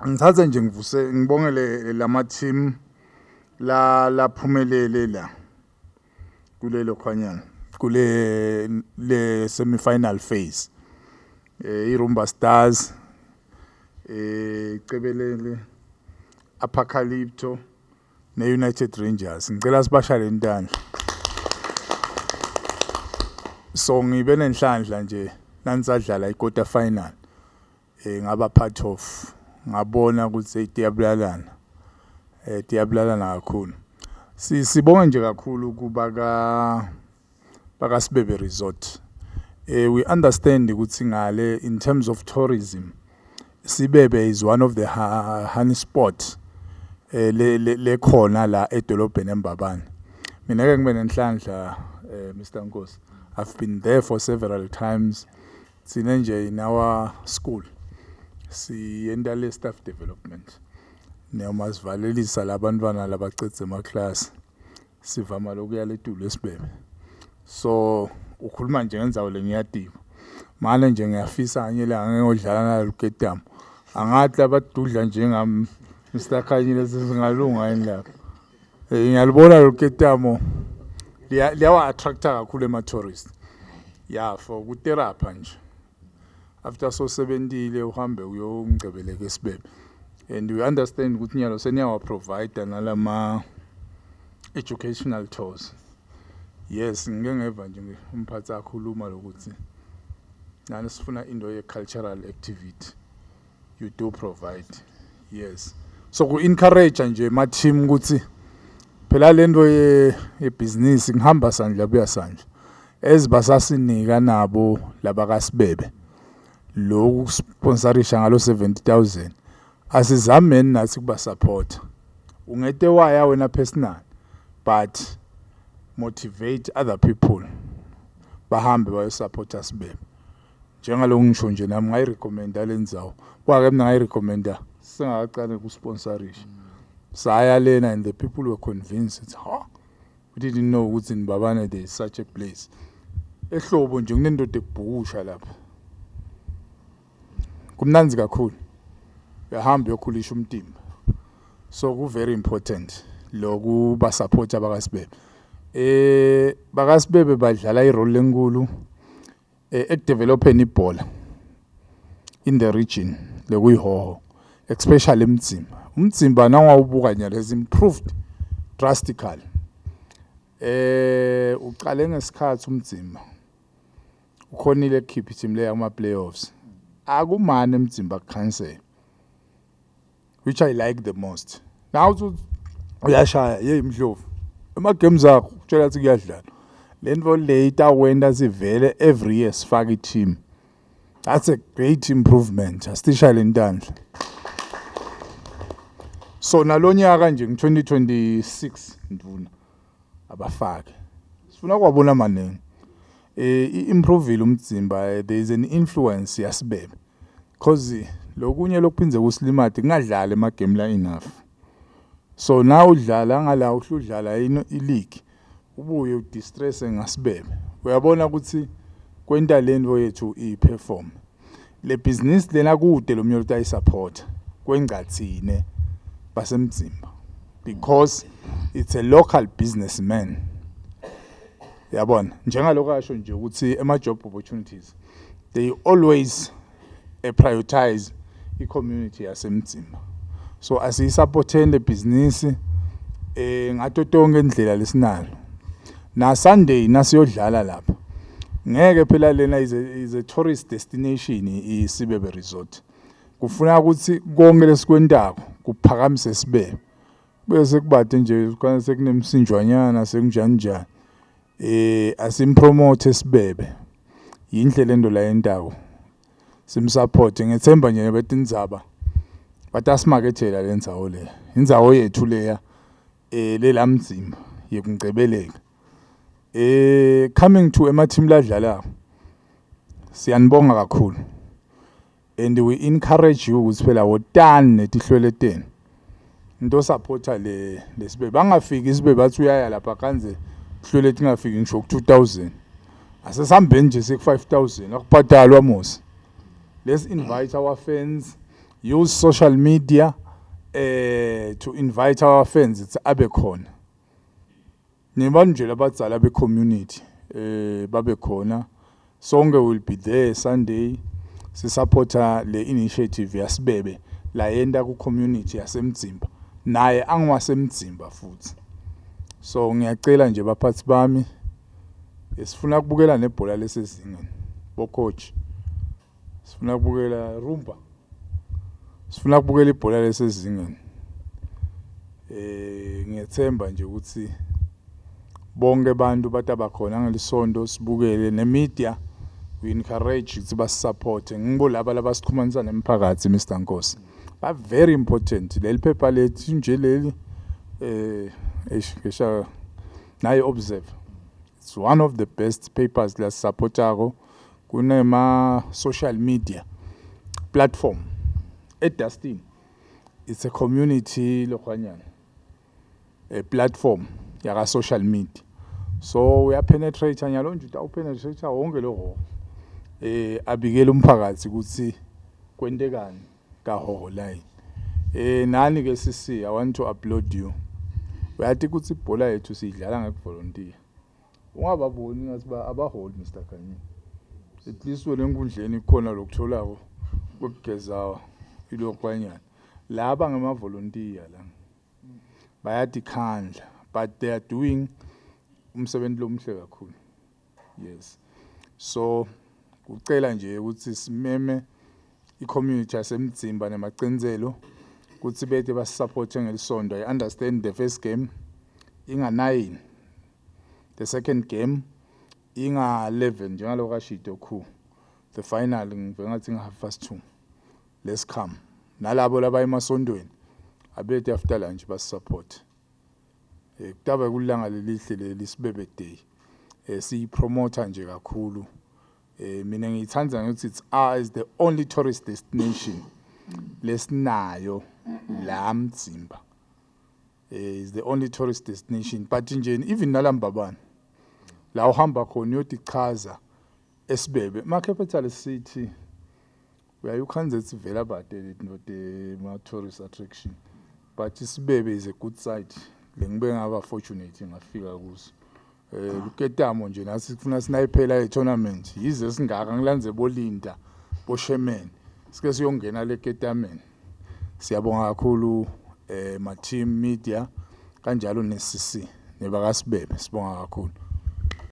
Ngithathe nje ngivuse ngibongele lama team la laphumelele la kulelo khwanyana kule le semi final phase. IRumba Stars, Icebelele, Apocalypto ne-United Rangers. Ngicela sibashale intandla. So ngibe nenhlanhla nje nanisadlala i-quarter final. Ngaba part of ngabona ukuthi tiyabulalana. Tiyabulalana kakhulu. Sibonge nje kakhulu kuba ka bakaSibebe Resort. We understand ukuthi ngale in terms of tourism Sibebe is one of the honey spot le lekhona la edolobheni eMbabane. Mina ke ngibe nenhlanhla, Mr Nkosi. I've been there for several times. Sine nje in our school siyenta le staff development. Noma sivalelisa labantwana labacedze emaklasi sivama lokuya letulu eSibebe. So ukhuluma nje ngendzawo lengiyatiwa. Mane nje ngiyafisa nganye ilanga ngiyodlala nalolu. Angathi labadudla njengami, Mr Khanyile, singalunga yini lapha. Ngiyalibona lolu ketamo liyawa attracta kakhulu ema tourist. Yeah, for kutherapy nje. After so sebentile uhambe uyongcebeleka eSibebe. And we understand ukuthi nyalo seniyawa provide nalama educational tours. Yes, ngike ngeva nje umphathi akhuluma lokuthi nani sifuna into ye cultural activity, you do provide. Yes, so ku encourage nje ma team ukuthi phela lento ye business ngihamba sandla buya sandla ezibasasinika nabo labakaSibebe lokhu sponsorisha ngalo 70,000. Asizameni nathi kuba support. Ungete waya wena personal, but motivate other people bahambe bayosupporta Sibebe. Njengaloku ngisho nje, nami ngayirecommenda le ndzawo kwake mina ngayirecommenda singakaqali kusponsorisha. Saya lena and the people were convinced, it's, "Ha, we didn't know ukuthi in Mbabane there is such a place." Ehlobo nje kunendoda ekubhukusha lapha, kumnandzi kakhulu, uyahamba uyokhulisha umtimba. So ku very important loku ba support abakaSibebe. BakaSibebe badlala irole lenkulu ekudevelopeni ibhola in the region lekuyiHhohho, especially eMdzimba. UMdzimba nawungawubuka nyalo has improved drastically. Uqale ngesikhathi uMdzimba ukhonile ukukhipha team leya kuma playoffs. Akumane eMdzimba cancel, which I like the most. Now uthi uyashaya hey Mdlovu ema games akho kutshela ukuthi kuyadlalwa. Lento le itawenta sivele every year sifake i-team. That's a great improvement. Asishaye lentandla. So nalonyaka nje nge-2026 ndvuna abafake. Sifuna kwabona maningi. I-improvile uMdzimba, there is an influence yaSibebe. 'Cause lokunye lokuphinze kusilimate kungadlali ema game la enough. So now udlala ngala uhludlala i-league ubuye udistress ngaSibebe. Uyabona ukuthi kwenta lento yethu iperform. Le business lena kude lo mnye ayisupport kwengathine baseMdzimba because it's a local businessman. Yabona njengalokho asho nje ukuthi ema job opportunities, they always prioritize i-community yaseMdzimba. So asiyisupporteni le business ngato tonke indlela lesinalo. Na Sunday nasiyodlala lapha ngeke phela lena is a tourist destination iSibebe Resort. Kufuna ukuthi konke lesikwentako kuphakamise Sibebe. Bese kubade nje khona sekunemsinjwanyana sekunjani njani. Asimpromote Sibebe. Yindlela ento la yentako. Simsupport, ngethemba nje betindzaba batasimakethela lendzawo le. Indzawo yethu leya lelamdzimba yekungcebeleka. Coming to ema team ladlalako, siyanibonga kakhulu and we encourage you ukuthi phela wotani netihlwele tenu into supporta le lesibe bangafiki sibe bathi uyaya lapha kanze hlwele tingafiki ngisho ku 2000. Asesihambeni nje seku 5000, akubhadalwa mos. Let's invite our fans. Use social media to invite our fans ukuthi abe khona. Nebantu nje labadzala be community babe khona. Sonke will be there Sunday sisupporta le initiative yaSibebe la yenta ku community yaseMdzimba, naye angiwaseMdzimba futhi. So ngiyacela nje, baphathi bami, sifuna kubukela nebhola lesezingeni, bo coach, sifuna kubukela rumba, sifuna kubukela ibhola lesezingeni. Ngiyethemba nje ukuthi bonke abantu bataba khona ngelisonto, sibukele ne-media. We encourage ukuthi basisupport, ngibo laba labasixhumanisa nemphakathi. Mr Nkosi, ba very important. Leli phepha lethu nje leli, eish, ngisha naye Observe, it's one of the best papers la supportako. Kunema social media platform eDustin, it's a community lokhwanyana, a platform yaka social media, so uyapenetrate nyalo nje, utawupenetrate wonke lo ho abikela umphakathi ukuthi kwentekani kaHhohho line. Nani ke CC, I want to applaud you. Uyathi ukuthi ibhola yethu siyidlala ngekuvolunteer, ungababoni ngathi ba abaholi. Mr Khanyile, at least wena enkundleni kukhona lokutholako kokugeza ilokwanyana. Laba ngama volunteer la, bayatikhandla, but they are doing umsebenzi lomuhle kakhulu. Yes, so kucela nje ukuthi simeme i-community yaseMdzimba nemacinzelo ukuthi bete basisupport ngelisonto. I understand the first game inga 9, the second game inga 11, njengaloko ashido khu. The final ngive ngathi nga 2:30. Let's come. Nalabo laba emasontweni abete after lunch basisupport. Kutaba kulanga lelihle leli, Sibebe Day. Siyipromoter nje kakhulu. Mina ngiyithanda ngokuthi it's is the only tourist destination lesinayo la Mdzimba. Is the only tourist destination, but nje even nalambabana la uhamba khona uyotichaza eSibebe ma capital city, uyayukhanze sivela bade not ma tourist attraction, but iSibebe is a good site lengibe ngaba fortunate ngafika kuso. Luketamo nje nasi sifuna sinayiphela i-tournament, yize singaka ngilandze bolinda boshemen, sike siyongena le ketameni. Siyabonga kakhulu ma team media kanjalo ne CC nebakaSibebe, sibonga kakhulu.